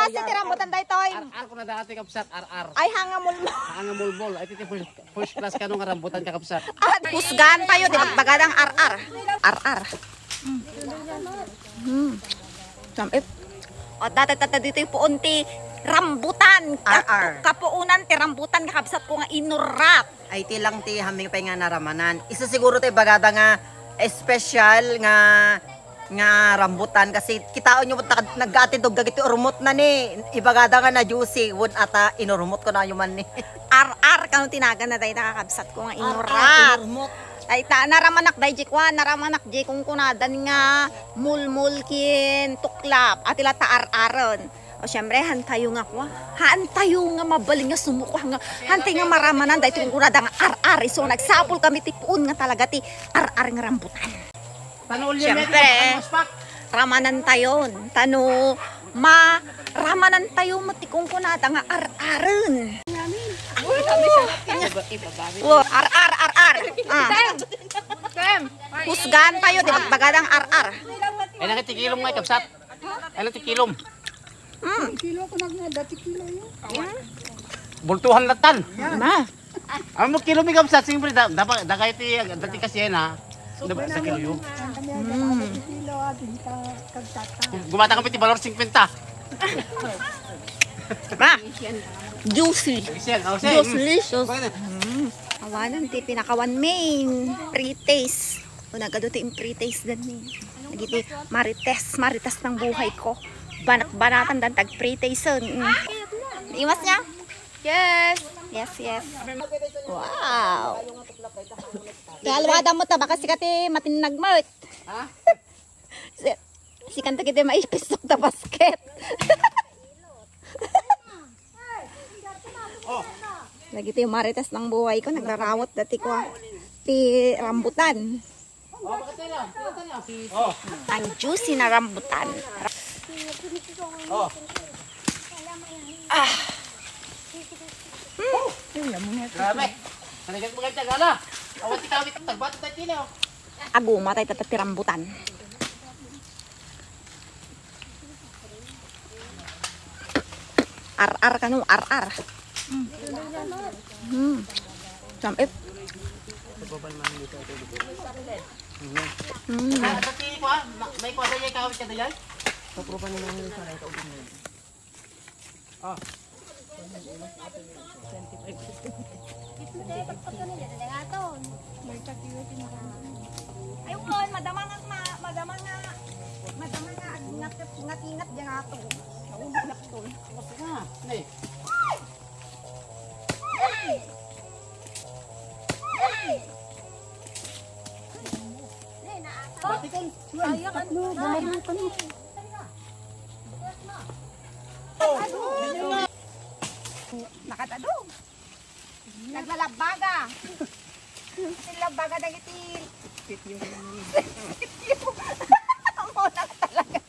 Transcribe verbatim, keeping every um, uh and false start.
Kasi ti rambutan daytoy. Ar-ar ko na dati, kabsat, ar-ar. Ay, hanga mulmol. Hanga mulmol. Ay, ti first, first class kano nga rambutan, kakabsat. Husgaantayo, ti bagbagadang ar-ar. Ar-ar. Hmm. Samit. O, dati tatta ditoy puon ti rambutan. Ar-ar. Kapuonan ti rambutan, kakabsat ko nga inurat. Ay, ti lang ti hamming pay nga naramanan. Isu siguro ti bagada nga espesyal nga, nga rambutan kasi kitaenyo ta naggaatidog dagiti urmot na ni. Ibagada nga na-juicy, wen ata inurmot ko na man ni. Ar-ar kano tinagan na dayta kakabsat ko nga inurat. Ar-ar, inurmot. Ay, ta, naramanak day jikwa, naramanak jikong kunadan nga mulmul kin tuklap. Ati la ta ar-aren. O, siyempre, hantayo nga kwa. Hantayo nga mabalin nga sumuko nga. Hantay nga maramanan, dahil itong kunada nga ar-ar. So, nagsapol kami ti puon nga talaga ti ar-ar nga rambutan. Siyempre, ramanan tayon. Tano, ma, ramanan tayo, matikong kunada nga ar-aren. Wow, ar-ar, ar-ar. Ah. Husgahan tayo, di ba? Bagadang ar-ar. Ay, nakatikilom nga, ikabsat. Ay, nakatikilom. Mm. Kilo ko nagna, dati kilo yun. Bultuhan latan. Na. Ano mo kilo mi kabsat, siyempre, da, da, da kayo ti, dati kasi yan, ha? Da, sa kilo yun. Ang kanya, Mm. Dati kilo, ah, di ka, kagtata. Gumata kami ti balor singkwenta. Ma! Juicy. Juicy yan, oh, sir. Juicelicious. Mm. Bakit? Mm. Awanan ti pinakawan main. Pre-taste. Una, kadu ti in-pre-taste dan ni. Dagiti marites, marites ng buhay ko. Banat-banatan dan tag-pre-taste. Mm. Imas niya? Yes. Yes, yes. Wow. Kaya alwada mo ta, baka sikati matinnag mo. Ha? Si, si kanta kita maipisok ta basket. Oh. Lagi tayo marites ng buhay ko, nagrarawat dati ko, ah. Ti rambutan. Oh. Ang juicy na rambutan. Oh. Ah. Hmm. Grabe. Talagang maganda gala. Awan ti kami tagbat tayo, oh. Aguma tayo tatapi rambutan. Ar-ar kano, ar-ar. Hmm. Samit. Hmm. May kuha sa iya, ikawit ka na yan? Papropa na lang yung sa kaubing na yun. Ah. Ayun, madama nga, ma-, madama nga, madama nga, ngat-, ngatingat dyan ato. Ayun, anak to. Tapos na, ne. Batikon. Ay, ano? Batikon. Nakatado. Naglalabaga. Naglalabaga dagiti. Ang una talaga.